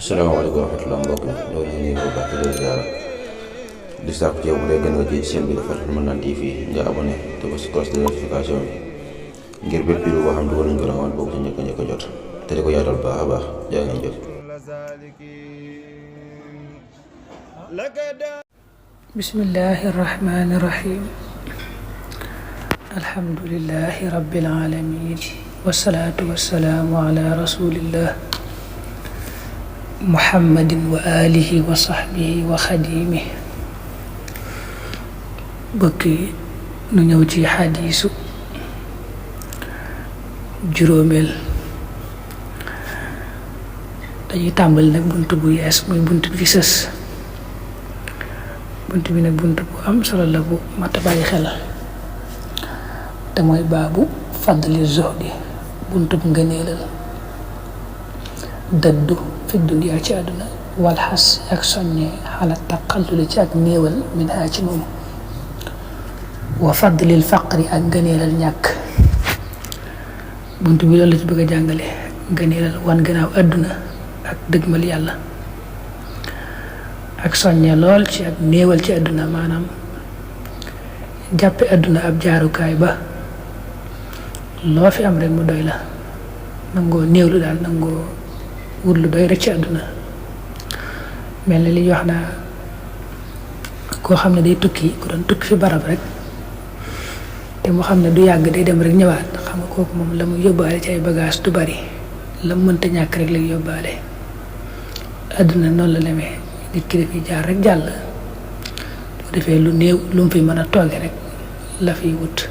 asalaamaaleykum wa rahmatulah mbokk mi ñoo ngi nii bu baax di leen ziara di sàkku ci yow bu dee gën nga ci seen bi Fathul Mannan TV nga abonné te ba si cloche de notification bi ngir bépp vidéo boo xam dugal nañ ko rawal boobu ci njëkk a jot te di ko yaatal baax a baax jaa ngeen jëf. bismillahi rahmani rahim alhamdulillahi rabbil alamin wasalaatu wasalaamu ala rasulillah muhammadin wa alihi wa sahbihi wa xadimi. bëkk yi nu ñëw ci xadiisu juróomeel. dañuy tàmbali nag bunt bu yees muy bunt bi ci sës. bunt bi nag bunt bu am solo la bu mat a bàyyi xel te mooy baabu fadli zuhdi, bunt bu ngëneelal dëddu fi dunya ci àdduna wal xas ak soññee xala taqalluli ci ak néewal min haa ci moom wa fadlil faqri ak ngëneelal ñàkk. bunt bi loolu la ci bëgg a jàngale, ngëneelal wan gannaaw àdduna ak dëgmal yàlla ak soññee lool ci ak néewal ci àdduna, maanaam jàppe àdduna ab jaarukaay ba loo fi am rek mu doy la, nangoo néewlu daal, nangoo wut lu doy rek ci àdduna. mel na li ñuy wax naa koo xam ne day tukki, ku doon tukki fi barab rek te mu xam ne du yàgg, day dem rek ñëwaat. xam nga kooku moom la mu yóbbaale ci ay bagage du bari, la mu mënta ñàkk rek lay yóbbaale. àdduna noonu la demee, nit ki dafay jaar rek jàll, bu defee lu néew lu mu fi mën a tooge rek la fiy wut.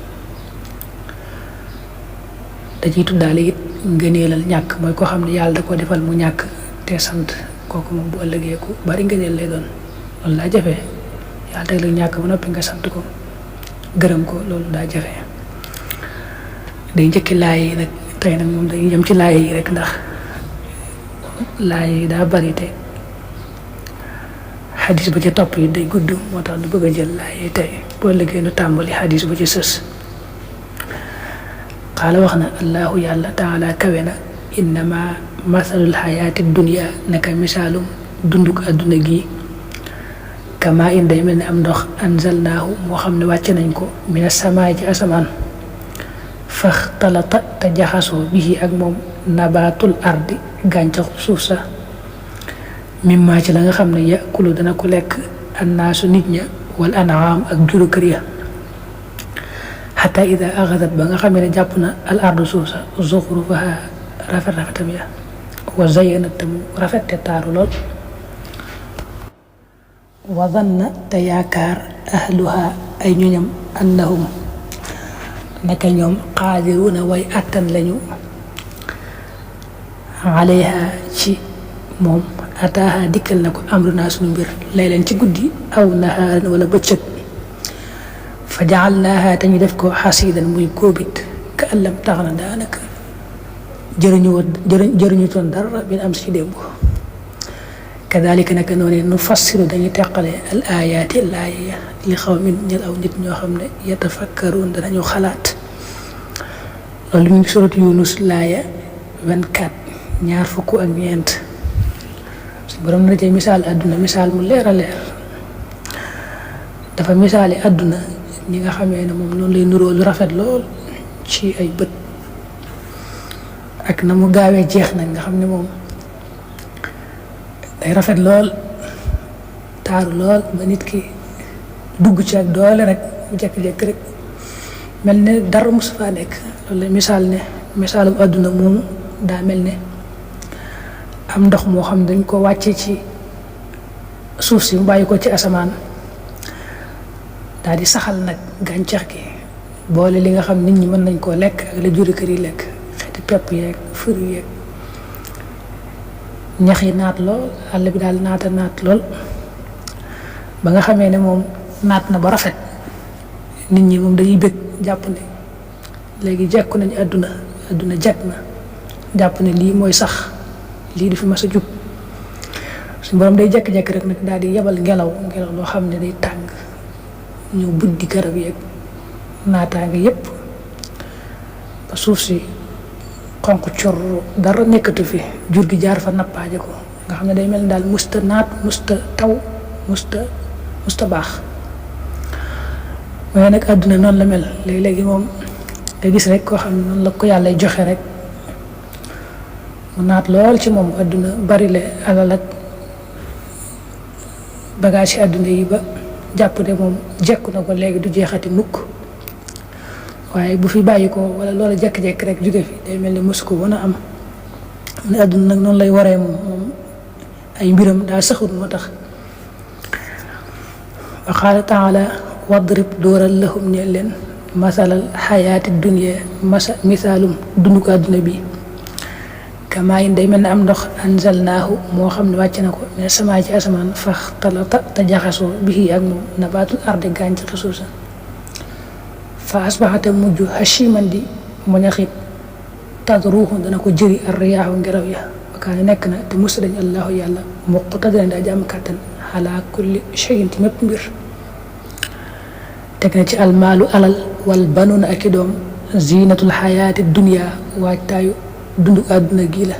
dañuy tuddaale it ngëneelal ñàkk, mooy koo xam ne yàlla da ko defal mu ñàkk te sant, kooku moom bu ëllëgee ku bari ngëneel lay doon. loolu daa jafe, yàlla teg la ñàkk ba noppi nga sant ko gërëm ko, loolu daa jafe. day njëkki laay yi nag, tey nag moom dañuy jëm ci laay yi rek ndax laay yi daa bari te xadis ba ci topp yi day gudd, moo tax du bëgg a jël laay yi tey. boo ëllëgee nu tàmbali xadis ba ci sës. qaala wax na allahu yàlla taala kawe na, innama masalul xayaati dunya, naka misaalum dunduk àdduna gi, kama in day mel ne am ndox anzalnaahu moo xam ne wàcce nañ ko mina samaay ci asamaan, faxtalata te jaxasoo bihi ak moom nabaatul ardi gàncaxu suuf sa, mimma ci la nga xam ne yakulu dana ko lekk annaasu nit ña wal anaam ak juru kër ya, xata ida axadat ba nga xamee ne jàpp na al ardu suuf sa zuxrufaha rafet rafetam ya, wa zayanat te mu rafet te taaru lool, wa zanna te yaakaar ahluha ay ñoñam annahum naka ñoom qaadiruuna way attan lañu alayha ci moom, ataaha dikkal na ko amruna suñu mbir laylan ci guddi aw nahaaran wala bëccëg, fa jaalnaaha te ñu def ko xasiidan muy kóobit, ka allam tax na daanaka jëriñu toon dara bin am si démb. kadalika naka noonu nu fassiru dañuy teqale al ayaati laaya li xawmin ñel aw nit ñoo xam ne yatafakkaruun danañu xalaat. loolu mu ngi surat Yunus laaya 24 ñaar fukk ak ñeent. su borom na cee misaal àdduna misaal mu leer a leer, dafa misaali àdduna ñi nga xamee ne moom noonu lay nuroo lu rafet lool ci ay bët, ak na mu gaawee jeex nag nga xam ne moom day rafet lool taaru lool ba nit ki dugg ci ak doole rek mu jekk-jekk rek mel ne dara mosu faa nekk. loolu la misaal ne misaalum àdduna moomu daa mel ne am ndox moo xam dañ ko wàcce ci suuf si mu bàyyi ko ci asamaan, daal di saxal nag gàncax gi, boole li nga xam nit ñi mën nañ koo lekk ak la juri kër yi lekk, xeeti pepp yeeg fur yeeg ñax yi naat lool, àll bi daal naata naat lool ba nga xamee ne moom naat na ba rafet. nit ñi moom dañuy bëgg jàpp ne léegi jekku nañu àdduna jekk na, jàpp ne lii mooy sax, lii du fi mas a jub. suñu borom day jekk-jekk rek nag daal di yebal ngelaw loo xam ne day tàng, ñëw buddi garab yeeg naataange yépp ba suuf si xonq cor dara nekkatu fi, jur gi jaar fa nappaaje ko nga xam ne day mel ni daal musta naat musta taw musta baax. waaye nag àdduna noonu la mel léegi moom nga gis rek koo xam ne noonu la ko yàlla joxe rek mu naat lool ci moom àdduna bari le alal ak bagage yi àdduna yi ba jàpp ne moom jekku na ko léegi du jeexati mukk. waaye bu fi bàyyi ko wala loola jekk-jekk rek jóge fi day mel ni mosu ko woon a am ne àdduna nag noonu lay waree moom ay mbiram daa saxut moo tax. wa qaala taala wadrib dóoral lahum ne leen masalal xayaati dunya misaalum dundu ko àdduna bi kamaa yin day mel ne am ndox anzalnaahu moo xam ne wàcc na ko mais sama ci asamaan faxtalata te jaxasoo bihi ak moom nabaatul ardi gàncax suuf sa fa asbaxate mujj hashiman di moñaxit tadruuxu dana ko jëri ar riyaaxu ngelaw ya wakaane nekk na te musta dañ allahu yàlla muqtadiran daa jàmm kàttan ala kulli shay'in ci mépp mbir. teg na ci almaalu alal wal banuuna ak i doom zinatul xayaati dunya waajtaayu dundu àdduna gi la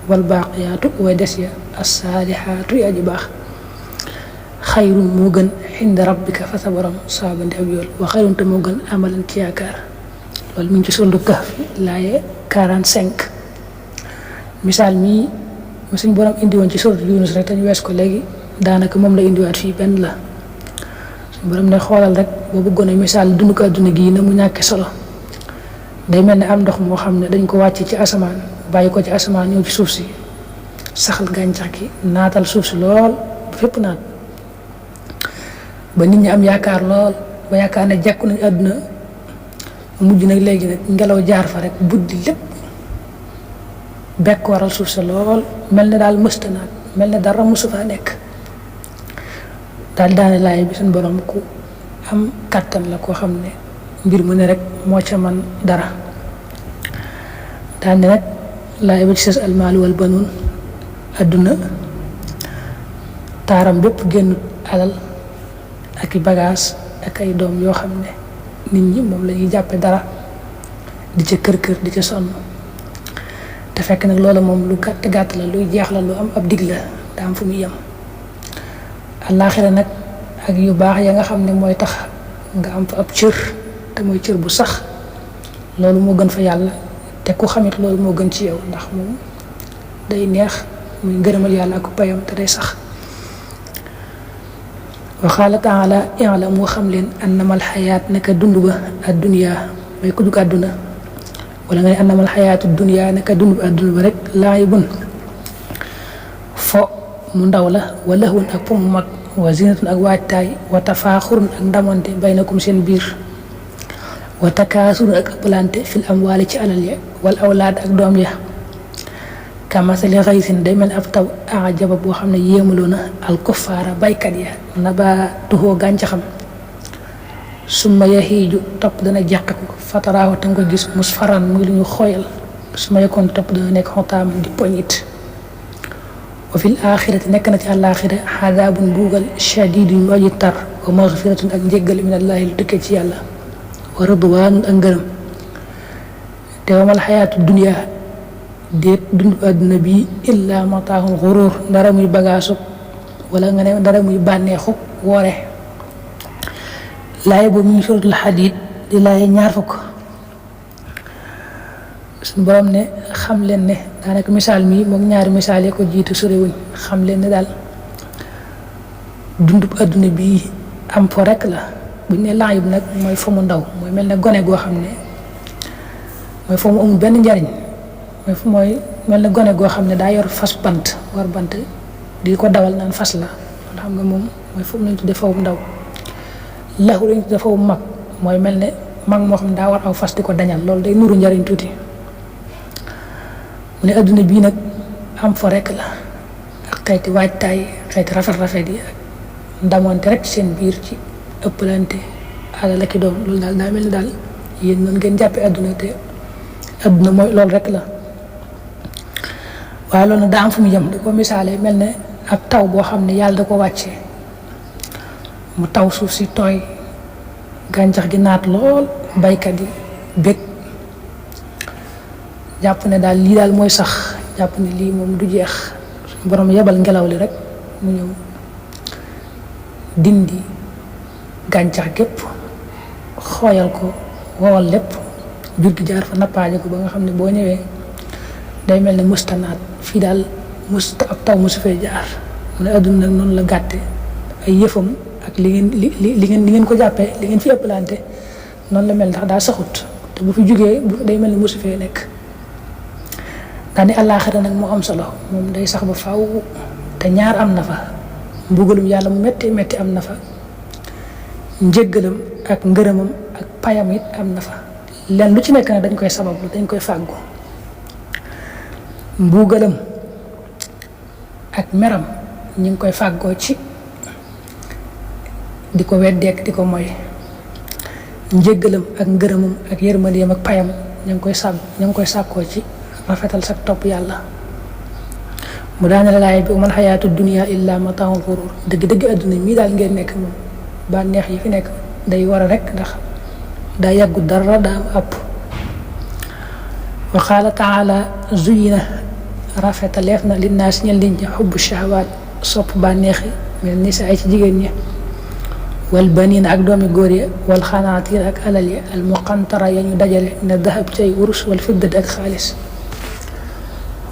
wal baaqiyaatu way des ya assaalihaatu yi aji baax xayrun moo gën xinda rabbika fa sa borom saabandi ak yool wa xayrun te moo gën amalan ci yaakaar. loolu mi ngi ci soldu Kahf laaye 45. misaal mii mu suñ borom indi woon ci soldu Yunus rek te ñu wees ko léegi daanaka moom la indiwaat fii benn la. suñ borom ne xoolal rek boo bëggoon a misaal dund ko àdduna gii na mu ñàkke solo day mel ne am ndox moo xam ne dañ ko wàcce ci asamaan bàyyi ko ci asamaan ñëw ci suuf si saxal gàncax gi naatal suuf si lool fépp naat ba nit ñi am yaakaar lool ba yaakaar ne jekku nañ àdduna mujj nag léegi nag ngelaw jaar fa rek buddi lépp bekk waral suuf sa lool mel ne daal mësta naat mel ne dara mosu faa nekk. daal daane laay bi suñ borom ku am kàttan la koo xam ne mbir mu ne rek moo ca man dara. daal ne nag laay ba ci sës almaalu wal banuun àdduna taaram bépp génn alal ak i bagage ak ay doom yoo xam ne nit ñi moom la ñuy jàppe dara di ca kër di ca sonn te fekk nag loola moom lu gàtt la luy jeex la lu am ab dig la daa am fu muy yem. àllaaxira nag ak yu baax ya nga xam ne mooy tax nga am fa ab cër te mooy cër bu sax loolu moo gën fa yàlla te ku xamit loolu moo gën ci yow ndax moom day neex muy ngërëmal yàlla ak payam te day sax. wa qaala taala i'lamu moo xam leen annamal xayaat naka dund ba addunya mooy ku jug àdduna wala nga ne annamal xayaatu dunya naka dund ba àdduna ba rek laayibun fo mu ndaw la wa lahwun ak po mu mag wa zinatun ak waajtaay wa tafaaxurun ak ndamante baynakum seen biir wa takaasurun ak ëppalante fil amwaali ci alal ya wal awlaad ak doom ya kamasali xaysin day mel ab taw ajaba boo xam ne yéemaloo na al kuffaara baykat ya nabaatuhoo gàncaxam summa yahiiju topp dana jàqeku fataraahu te nga ko gis musfaran muy lu ñu xooyal summa yakun topp dana nekk xotaam di poñit wa fil aaxirati nekk na ci àllaaxira xadaabun buugal shadiidun mu aji tar wa maxfiratun ak njéggal minallaahi lu tukkee ci yàlla wa ridwaanun ak ngërëm te wamal xayaatu dunya déet dund àdduna bi illa mataaxul xuruur dara muy bagaasu wala nga ne dara muy bànneexu woore. laay boobu mu ngi suratul Hadiid di laay 20 suñu borom ne xam leen ne daanaka misaal mi moom ñaari misaal yi ko jiitu sorewuñ xam leen ne daal dund àdduna bi am fo rek la buñ ne laay bi nag mooy fa mu ndaw mooy mel ne gone goo xam ne mooy fa mu amul benn njariñ mooy mel ne gone goo xam ne daa yor fas bant war bant di ko dawal naan fas la loolu xam nga moom mooy foofu lañ tuddee fawu ndaw laxu lañ tuddee fawu mag mooy mel ne mag moo xam ne daa war aw fas di ko dañal loolu day nuru njariñ tuuti mu ne adduna bii nag am fo rek la ak xeeti waajtaay xeeti rafet yi ak ndamonte rek seen biir ci ëppalante alal ak i doom loolu daal daa mel ni daal yéen noonu ngeen jàppee adduna te adduna mooy loolu rek la waaye loolu nag daa am fu mu jëm da ko misaale mel ne ab taw boo xam ne yàlla da ko wàccee mu taw suuf si tooy gàncax gi naat lool baykat yi bég jàpp ne daal lii daal mooy sax jàpp ne lii moom du jeex borom yebal ngelaw li rek mu ñëw dindi gàncax gépp xooyal ko wowal lépp jur gi jaar fa nappaaje ko ba nga xam ne boo ñëwee day mel ne mustanaat fii daal ab taw musu fee jaar mu ne adduna nag noonu la gàtte ay yëfam ak li ngeen ko jàppee li ngeen fi ëppalante noonu la mel ndax daa saxut te bu fi jugee day mel ni musu fee nekk daa ni àllaaxira nag moo am solo moom day sax ba faaw te ñaar am na fa mbugalum yàlla mu metti metti am na fa njëggalam ak ngërëmam ak payam it am na fa len lu ci nekk nag dañ koy sabablu dañ koy fàggu mbugalam ak meram ñu ngi koy fàggoo ci di ko weddeek di ko moy njëggalam ak ngërëmam ak yërmandeem ak payam ñu ngi koy sàkkoo ci rafetal sa topp yàlla mu daane la laay bi umal xayaatu dunia illa mataaul xurur dëgg-dëgg adduna mii daal ngeen nekk moom bànneex yi fi nekk day war a rek ndax daa yàggu dara daa am àpp wa qaala taala zuyina rafetaleef na linnaas ñel nit ñi xubbu shahawaat sopp bànneexi mel ni sa ay ci jigéen ñi wal baniina ak doomi góor ya wal xanaatiir ak alal ya al muqantara ya ñu dajale ne dahab ci ay wurus wal fiddati ak xaalis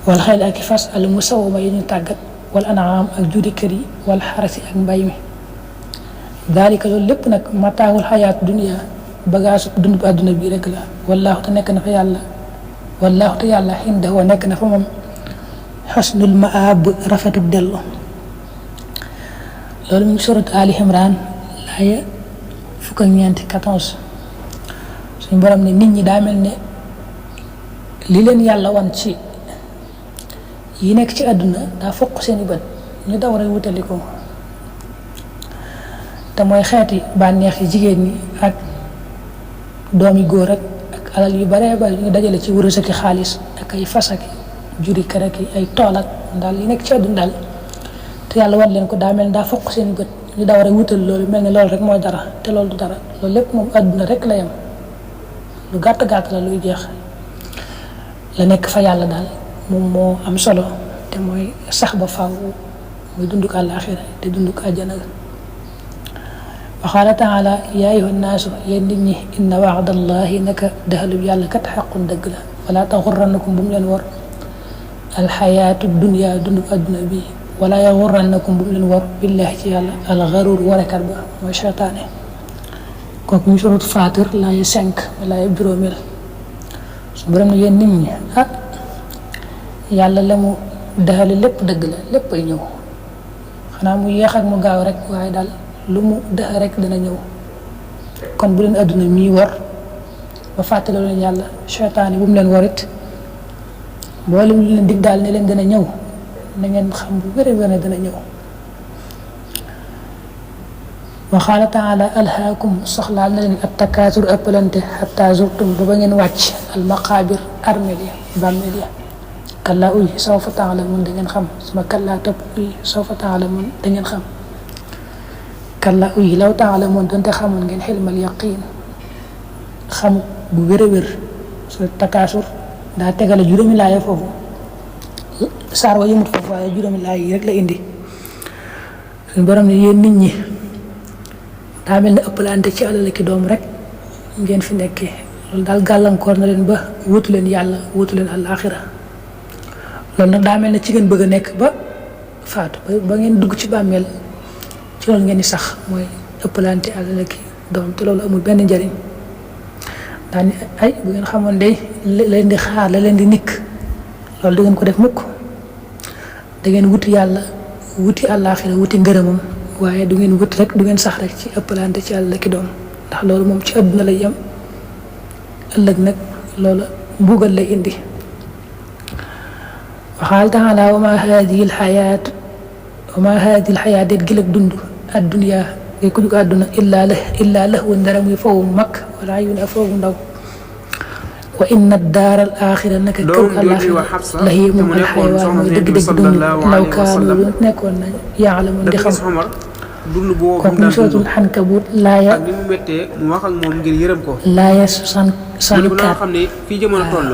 wal xayl ak fas al musawama ya ñu tàggat wal anaam ak juri kër yi wal xarasi ak mbay mi daalika loolu lépp nag mataawul xayaat dunia bagaasu dund bu àdduna bii rek la wallaahu te nekk na fa yàlla wallaahu te yàlla indahu nekk na fa moom xusnul maab rafetuk dellu loolu mu ngi surat Ali Imran laaya 14 suñu borom ne nit ñi daa mel ne li leen yàlla wan ci yi nekk ci àdduna daa foq seeni bët ñu daw rek wutali ko te mooy xeeti bànneex yi jigéen ñi ak doomi góor ak alal yu bare bare ñu dajale ci wurus ak xaalis ak ay fas ak juri kër ak ay tool ak daal yi nekk ci àdduna daal te yàlla wan leen ko daa mel ne daa foq seeni bët ñu daw rek wutal loolu mel ne loolu rek mooy dara te loolu du dara loolu lépp moom àdduna rek la yem lu gàtt gàtt la luy jeex la nekk fa yàlla daal moom moo am solo te mooy sax ba faaw muy dunduk àllaaxira te dunduk àjjana wa qaala taala yaa ayyuha nnaasu yéen nit ñi inna waadallahi naka daxalub yàlla kat xaqun dëgg la wala taxurrannakum bu mu leen war alxayaatu dunya dunduk àdduna bi wala yaxurrannakum bu mu leen war billahi ci yàlla alxaruur warekat ba mooy seytaane kooku ñu surat Faatir laaya 5 laaya juróomeel su borom ne yéen nit ñi yàlla la mu daxale lépp dëgg la lépp ay ñëw xanaa mu yéex ak mu gaaw rek waaye daal lu mu dëx rek dana ñëw kon bu leen àdduna mii war ba fàttaloo leen yàlla seytaane bu mu leen warit mboolem lu leen dig daal ne leen dana ñëw na ngeen xam bu wér wér ne dana ñëw wa qaala taala alhaakum soxlaal na leen at takaasur ëppalante xatta zurtum ba ngeen wàcc al maqaabir armeel ya bàmmeel ya kallaa uy sawfa taalamuun da ngeen xam suma kallaa topp uy sawfa taalamuun da ngeen xam kallaa uy law taalamuun donte xamoon ngeen xilmal yaqiin xam bu wér a wér su takaasur daa tegale juróomi laaya foofu saar wa yëmut foofu waaye juróomi laaya yi rek la indi suñu borom ne yéen nit ñi daa mel ne ëppalante ci alal ki doom rek ngeen fi nekkee loolu daal gàllankoor na leen ba wutu leen yàlla wutu leen àllaaxira loolu nag daa mel ne ci ngeen bëgg a nekk ba faatu ba ngeen dugg ci bàmmeel ci loolu ngeen di sax mooy ëppalante alal ki doom te loolu amul benn njariñ daa ni ay bu ngeen xamoon de la leen di xaar la leen di nikk loolu du ngeen ko def mukk da ngeen wuti yàlla wuti àllaaxira wuti ngërëmam waaye du ngeen wut rek du ngeen sax rek ci ëppalante ci àll ki doom ndax loolu moom ci àdduna lay yem ëllëg nag loolu mbugal lay indi wa qaala taala wa ma haadihi alxayaat déet gi lag dund adduniyaa ngay ko jug àdduna illaa lahwu ndara muy foofu mag wala yu ne foofu ndaw wa inna daara al axira naka kër àllaaxira la hiya moom alxayawaan mooy dëgg-dëgg dund law kaanu lu nekkoon nañ yaalamoon di xam kooku ñu sootul Ankabut laaya ak ni mu méttee mu wax ak moom ngir yërëm ko laaya 64 xam ne fii jamono toll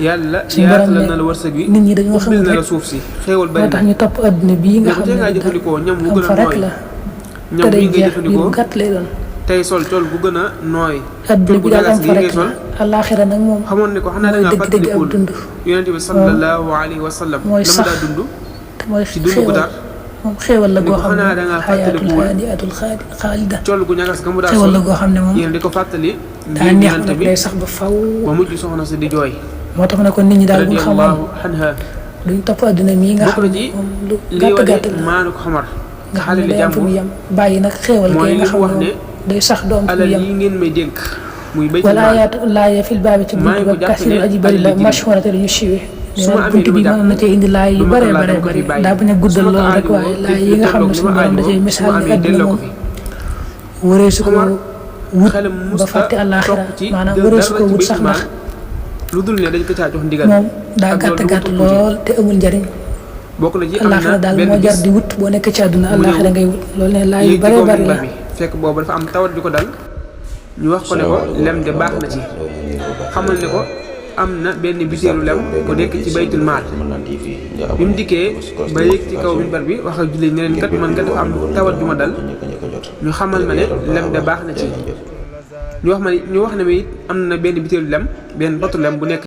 yàlla suñu borom yaatalal ne na la wërsëg wi nit ñi dañoo xamul ubbil na la rek suuf si xéewal moo bari tax na ñu topp adduna bii nga mais bu xam tee ngaa ne jëfandikoo ñam wu am gën fa a rek nooy la ñam te day bii ngay jeex biir bu jëfandikoo gàtt lay doon. tey sol col bu gën a nooy adduna col bi bu daal jagas am gi fa ngay rek la sol àllaaxira nag moom xamoon ne ko xanaa da mooy ngaa dëgg-dëgg ab fàttalikul dund yonente bi sallallahu alayhi wa sallam mooy la mu sax daa dund te mooy ci dund bu tar moom xéewal la ni goo ko xam xanaa da ne ngaa xayaatul fàttalikuwul haadiatul xaalida col gu ñagas ga mu daa xéewal sol la goo xam ne moom yéen di ko fàttali daa ngir neex yonente nag bi day sax ba faw ba mujj soxna si di jooy moo tax ne ko nit ñi daal bu ñu xamoon radiyallahu anha duñ topp adduna mii nga bokk xam na ne ci moom lu lii gàtt wane gàtt la maanu ko xamar nga xam xale ne li day am fu mu jàmbur yem bàyyi nag xéewal mooy kay li nga mu xam wax ne ne day sax doom fu mu alal yem yi ngeen may dénk muy baytul wala maal ayaatu laaya fil baabi ci maa buntu ngi ba ko jàpp kasir ne aji bëri la alal ji mashhurate lu ñu siwee su ma amee buntu li bi ma jàpp mënoon na cee indi laay yu lu ma bëree ko laaj bëree dama ko bëri fi bàyyi daa bañ a guddal su ma ko loolu rek aajowoo waaye te laay fi yi nga xam ne tolloog li suñu ma borom da cay aajowoo su misaal ma ni amee adduna delloo ko moom fi wëree su ko xamar wut xelam ba musta fàtte àllaaxira topp ci maanaam jël wëree su dara ko ci wut sax baytul ndax maal lu dul ne dañ ko caa jox ndigal moom daa ak gàtt loolu gàtt wutul lool te amul njariñ bokk na ci am àllaaxira na daal benn moo jar bis di wut boo nekk ci àdduna mu ñëw àllaaxira ngay wut loolu ne laay yu yéeg ci bëree kaw bëri la minbar bi fekk boobu dafa am tawat ju ko dal ñu wax ko ne ko lem de baax na ci xamal ne ko am na benn bitéelu lem bu nekk ci baytul maal bi mu dikkee ba yéeg ci kaw minbar bi wax ak jullit ne leen kat man kat dafa am tawat ju ma dal ñu xamal ma ne lem de baax na ci ñu wax ne ma it am na benn bitéelu lem benn batu lem bu nekk